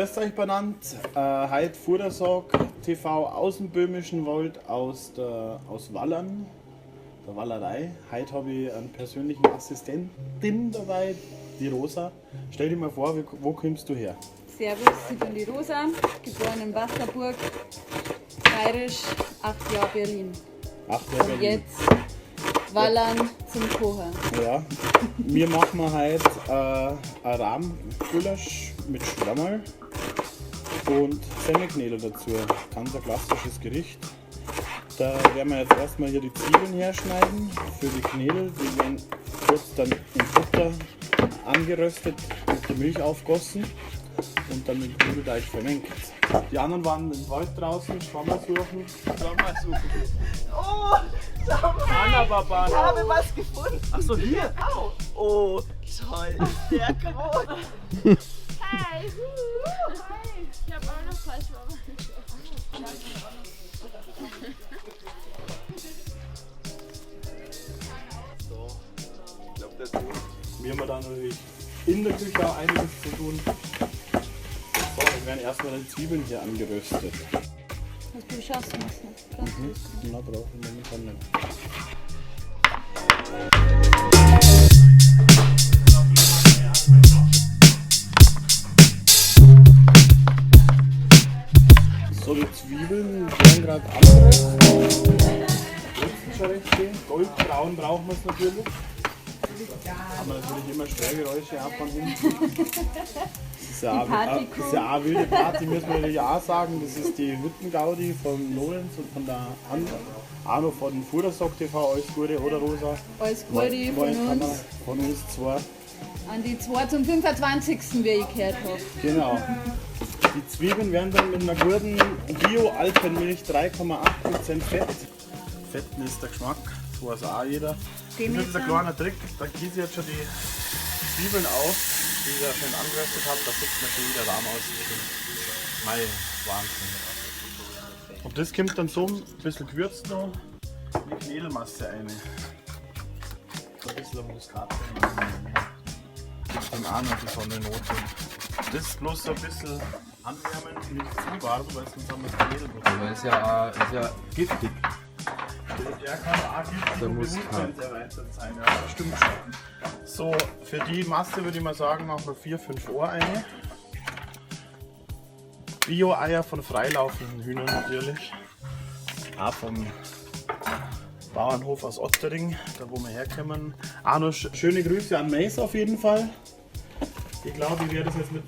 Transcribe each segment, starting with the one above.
Grüßt euch benannt. Heute Fudersog TV aus dem Böhmischen Wald, aus Wallern, der Wallerei. Heute habe ich einen persönlichen Assistentin dabei, die Rosa. Stell dir mal vor, wo kommst du her? Servus, ich bin die Rosa, geboren in Wasserburg, bayerisch, 8 Jahre Berlin. 8 Jahre Und Berlin. jetzt Wallern zum Kochen. Ja, wir machen heute ein Rahmgulasch mit Schwammerl und Semmelknödel dazu. Ganz ein klassisches Gericht. Da werden wir jetzt erstmal hier die Zwiebeln herschneiden für die Knödel. Die werden kurz dann in Butter angeröstet, mit der Milch aufgossen und dann mit Knödelteig vermengt. Die anderen waren im Wald draußen, Schwammerl suchen. Schwammerl suchen. Oh, schau mal. Anna Baba. Ich habe was gefunden. Ach so, hier. Au. Oh, toll. Sehr groß. Hi. Hi. Ich habe auch noch zwei Schwammerl. So, ich glaub, das ist gut. Wir haben da natürlich in der Küche auch einiges zu tun. So, dann werden erstmal die Zwiebeln hier angeröstet. Was du schaffst, musst du. Brauchst du das? Na, brauchen wir momentan nicht. So, die Zwiebeln werden gerade angeröstet. Rösten schon recht schön. Goldbraun brauchen wir es natürlich. Haben wir natürlich immer Störgeräusche auch von hinten. Das ist ja Die Party-Crew. ist ja auch wilde Party, müssen wir natürlich auch sagen. Das ist die Hüttengaudi von Lorenz und von der Arno von Fudersog TV. Alles Gute, oder Rosa? Alles Gute von uns. Von uns zwei. An die 2 zum 25., wie ich gehört hab. Genau. Die Zwiebeln werden dann mit einer guten Bio-Alpenmilch 3,8% Fett. Fetten ist der Geschmack, das weiß auch jeder. Das ist jetzt ein kleiner Trick, da gieße ich jetzt schon die Zwiebeln auf, die ich da schön angeröstet habe. Da sieht man schon wieder warm aus. Mei, Wahnsinn. Und das kommt dann so ein bisschen gewürzt noch in die Knödelmasse rein. So ein bisschen Muskat. Gibt dann auch noch die Besondere Note. Das bloß so ein bisschen anwärmen, nicht zu warm, weil sonst haben wir das Knödelbrot. Aber ist ja giftig. Der kann auch giftig Der und Muskat. bewusstseinserweiternd sein, ja, das stimmt schon. So, für die Masse würde ich mal sagen, machen wir 4, 5 Ohr eine. Bio-Eier von freilaufenden Hühnern natürlich. Auch vom Bauernhof aus Ottering, da wo wir herkommen. Auch noch schöne Grüße an Mace auf jeden Fall. Ich glaube, ich werde das jetzt mit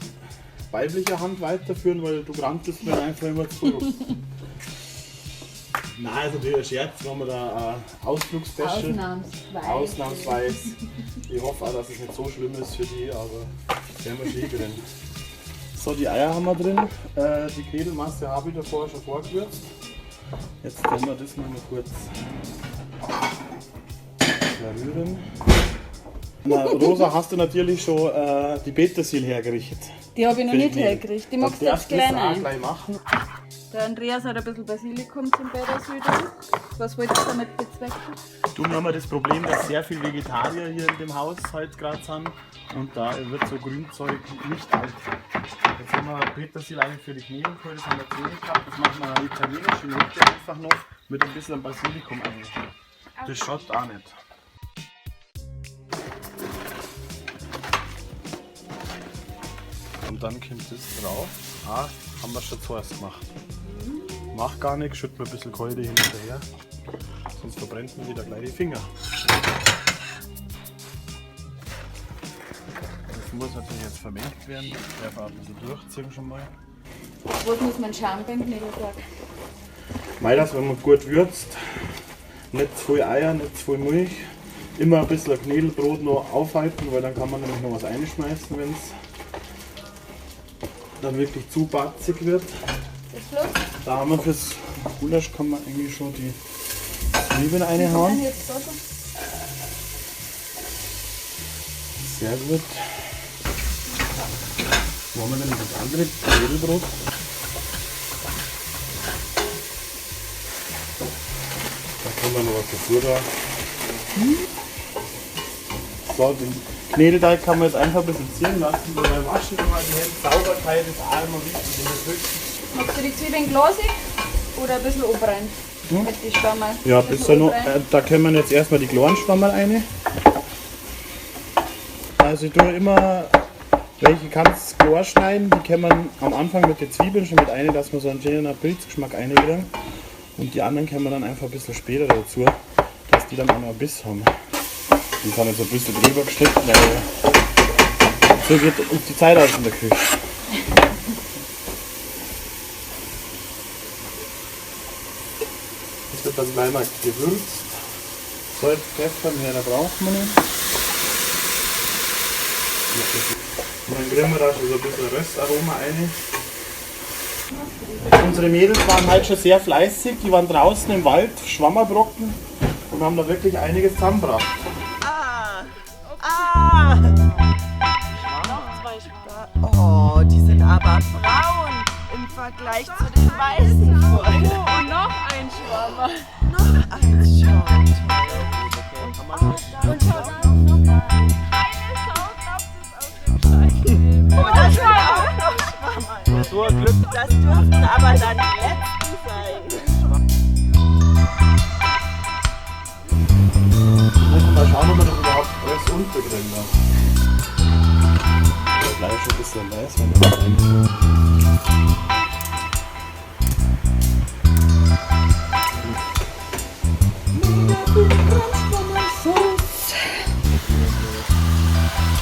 weiblicher Hand weiterführen, weil du grantelst mir einfach immer zu. Nein, also natürlich ein Scherz, machen wir da ein Ausflugsspecial. Ausnahmsweise. Ausnahmsweise. Ich hoffe auch, dass es nicht so schlimm ist für die, aber werden wir schon drin. So, die Eier haben wir drin. Die Knödelmasse habe ich davor schon vorgewürzt. Jetzt werden wir das noch mal kurz verrühren. Na, Rosa, hast du natürlich schon die Petersil hergerichtet. Die habe ich noch Für die nicht Knödel. hergerichtet. Die Dann magst du jetzt darfst du gleich das auch rein. gleich machen. Der Andreas hat ein bisschen Basilikum zum Petersil drin. Was wolltest du damit bezwecken? Du, wir haben ja das Problem, dass sehr viele Vegetarier hier in dem Haus heute gerade sind und da wird so Grünzeug nicht alt. Jetzt haben wir Petersil eigentlich für die Knödel geholt, das haben wir zu wenig gehabt. Das machen wir eine italienische Note einfach noch mit ein bisschen Basilikum rein. Das schaut auch nicht. Und dann kommt das drauf. Ah, haben wir schon zuerst gemacht. Macht gar nichts, schütten wir ein bisschen Kälte hinterher. Sonst verbrennt man wieder gleich die Finger. Das muss natürlich jetzt vermengt werden. Ich darf auch ein bisschen durchziehen schon mal. Was muss man schauen beim Knödeltag? Mei, das, wenn man gut würzt, nicht zu viel Eier, nicht zu viel Milch. Immer ein bisschen Knödelbrot noch aufhalten, weil dann kann man nämlich noch was einschmeißen, wenn's dann wirklich zu batzig wird. Ist los? Da haben wir fürs Gulasch kann man eigentlich schon die Zwiebeln reinhauen. Jetzt da schon. Sehr gut. Wo haben wir denn das andere Knödelbrot? Da kommt dann noch was dazu da. So, den Knädelteig kann man jetzt einfach ein bisschen ziehen lassen, weil beim Waschen immer die Hände. Sauberkeit ist auch immer wichtig in der Küche. Magst du die Zwiebeln glasig oder ein bisschen obrein? Mit die Schwammerl. Ja, Ein bisschen noch, obrein. da können wir jetzt erstmal die kleinen Schwammerl rein. Also ich tue immer welche ganz klar schneiden, die kann man am Anfang mit den Zwiebeln schon mit rein, dass man so einen schönen Pilzgeschmack reinkriegen. Und die anderen können wir dann einfach ein bisschen später dazu, dass die dann auch noch einen Biss haben. Die sind jetzt ein bisschen drüber geschnitten, weil so geht uns die Zeit aus in der Küche. Das wird dann gleich mal gewürzt. Salz, Pfeffer, mehr da braucht man nicht. Und dann kriegen wir da schon so ein bisschen Röstaroma rein. Unsere Mädels waren halt schon sehr fleißig. Die waren draußen im Wald, Schwammerbrocken und haben da wirklich einiges zusammengebracht. Ah! Ah! Oh, die sind aber braun im Vergleich zu den weißen vorhin. Oh, und noch ein Schwammerl. Noch eins, schau. Und schau da noch ein. Keine Sau glaubt es aus dem Scheiß. Oh, das sind auch noch Schwammerl. So ein Glück. Das dürften aber dann die letzten sein. Muss man mal schauen, ob man das überhaupt alles unterkriegen da. Gleich schon ein bisschen weiß, wenn das rein.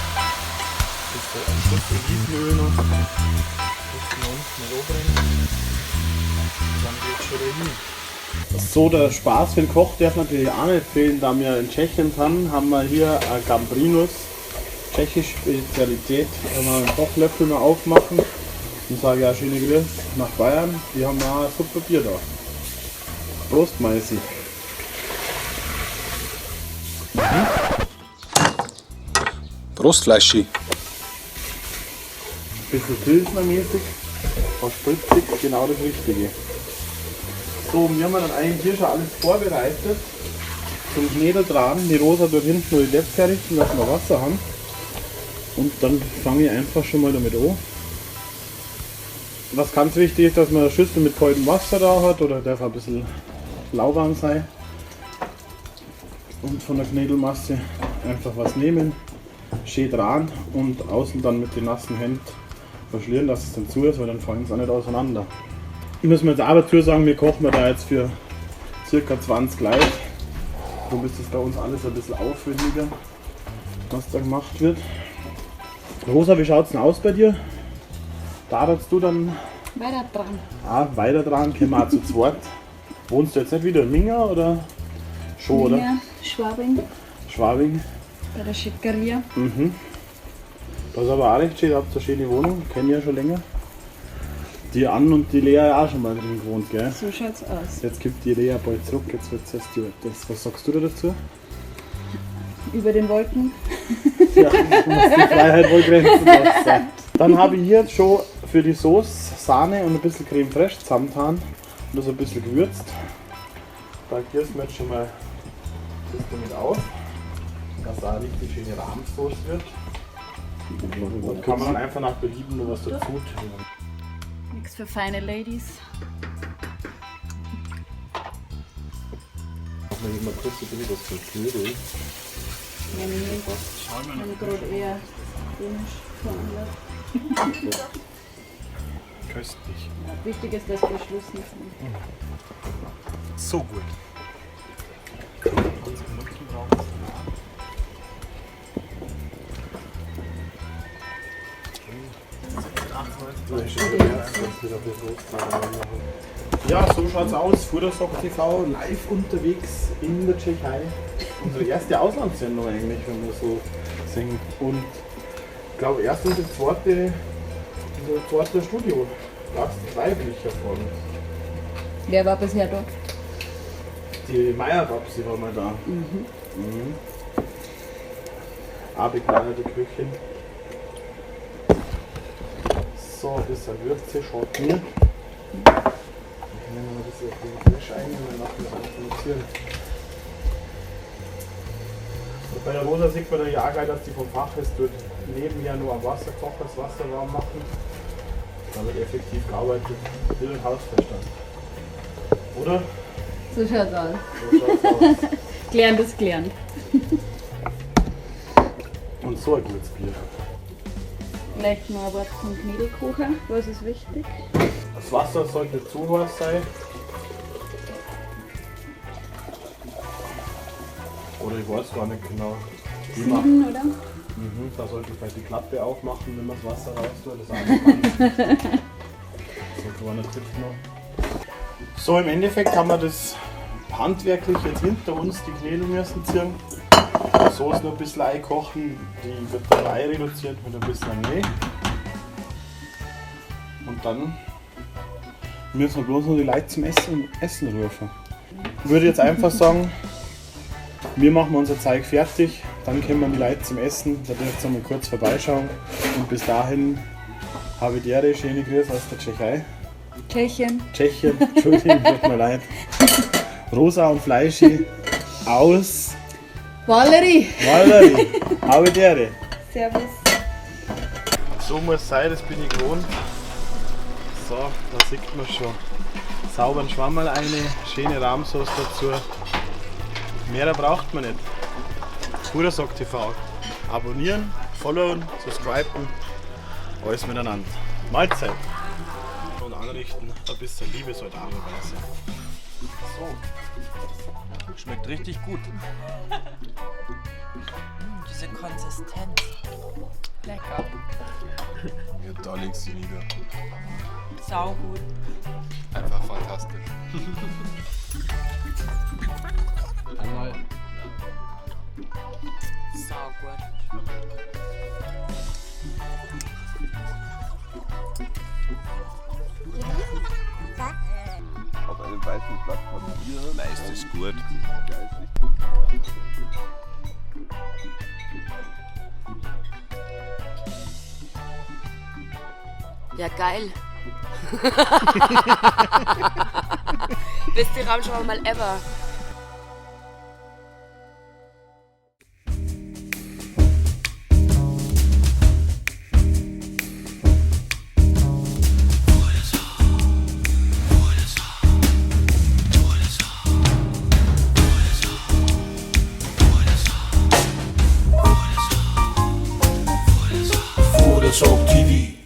Bisschen ein Schuss Olivenöl noch. Bisschen unten mit oben. Dann geht's schon hin. So, der Spaß für den Koch darf natürlich auch nicht fehlen, da wir in Tschechien sind, haben wir hier ein Gambrinus, tschechische Spezialität. Wenn wir einen Kochlöffel mal aufmachen und sage ja, schöne Grüße nach Bayern, die haben auch ein super Bier da. Prost, Meisi. Prost, Fleischi. Bisschen Pilsner-mäßig, was spritzig, genau das Richtige. So, wir haben dann eigentlich hier schon alles vorbereitet. Zum Knädel dran. Die Rosa dort hinten nur die Leps herrichten, dass wir Wasser haben. Und dann fange ich einfach schon mal damit an. Was ganz wichtig ist, dass man eine Schüssel mit kaltem Wasser da hat oder darf auch ein bisschen lauwarm sein. Und von der Knädelmasse einfach was nehmen, schön dran und außen dann mit den nassen Händen verschlieren, dass es dann zu ist, weil dann fallen sie auch nicht auseinander. Müssen wir jetzt auch dazu sagen, wir kochen da jetzt für circa 20 Leute. Darum ist das bei uns alles ein bisschen aufwendiger, was da gemacht wird. Rosa, wie schaut es denn aus bei dir? Darfst du dann Weiter dran. weiter dran? Können wir auch zu zweit. Wohnst du jetzt nicht wieder in Minga oder schon, oder? Ja, Schwabing Schwabing. bei der Schickeria. Mhm. Das ist aber auch recht schön, ihr habt eine schöne Wohnung, kenne ich ja schon länger. Die Ann und die Lea ja auch schon mal drin gewohnt, gell? So schaut's aus. Jetzt gibt die Lea bald zurück, jetzt wird sie Stewardess. Was sagst du da dazu? Über den Wolken. Ja, du musst die Freiheit wohl grenzenlos sein. Dann habe ich hier jetzt schon für die Sauce Sahne und ein bisschen Creme Fraiche zusammengetan und das ein bisschen gewürzt. Da gießen wir jetzt schon mal das damit auf, dass da eine richtig schöne Rahmsauce wird. Und kann man dann einfach nach Belieben nur was dazu tun. Nichts für feine Ladies. Machen wir hier mal kurz ein bisschen was zum Knödel. Nee, bin gerade eher komisch veranlagt. Köstlich. Ja, wichtig ist, dass wir Schluss nicht machen. So gut. Ja, so schaut's aus. Fudersock TV live unterwegs in der Tschechei. Unsere erste Auslandssendung eigentlich, wenn wir so singen. Und ich glaube, erst unsere zweite Studio. Gast weiblicher Form. Wer war bisher da? Die Meier-Babsi war mal da. Mhm. Auch begnadete Köchin. So, ein bisschen Würze schaut mir. Ich nehme mal ein bisschen den Fleisch ein und dann lassen wir es produzieren. Bei der Rosa sieht man ja auch gleich, dass die vom Fach ist, tut nebenher nur am Wasserkocher das Wasser warm machen. Da wird effektiv gearbeitet. Ein Hausverstand. Oder? So schaut's aus. So schaut's aus. Gelernt ist gelernt. Und so ein gutes Bier. Vielleicht noch ein Wort zum Knädelkocher. Was ist wichtig? Das Wasser sollte zu heiß sein. Oder ich weiß gar nicht genau. Wie man, 7, oder? da sollte ich vielleicht die Klappe aufmachen, wenn man das Wasser raus tut. Das ist auch noch so ein kleiner Tipp noch. So, im Endeffekt haben wir das handwerklich jetzt hinter uns, die Knädel müssen ziehen. Die Soße noch ein bisschen einkochen, die wird dann reduziert mit ein bisschen Mehl. Und dann müssen wir bloß noch die Leute zum Essen rufen. Ich würde jetzt einfach sagen, wir machen unser Zeug fertig, dann kommen wir die Leute zum Essen, da dürft ihr mal kurz vorbeischauen. Und bis dahin habe ich dir schöne Grüße aus der Tschechei. Tschechien. Tschechien, Entschuldigung, tut mir leid. Rosa und Fleischi aus Valerie! Valerie. Habe die Ehre. Servus. So muss es sein, das bin ich gewohnt. So, da sieht man schon. Sauberen Schwammerl eine, schöne Rahmsauce dazu. Mehr braucht man nicht. Hudersock TV. Abonnieren, followen, subscriben, alles miteinander. Mahlzeit! Und anrichten, ein bisschen Liebe sollte auch dabei sein. So. Schmeckt richtig gut. Diese Konsistenz. Lecker. Ja, da legst du nieder. Saugut. Einfach fantastisch. Einmal. Saugut. Auf einem weißen Blatt Papier. Meist ist gut. Geistig. Ja, geil. Beste Rahmschwammerl ever. Fudersok TV.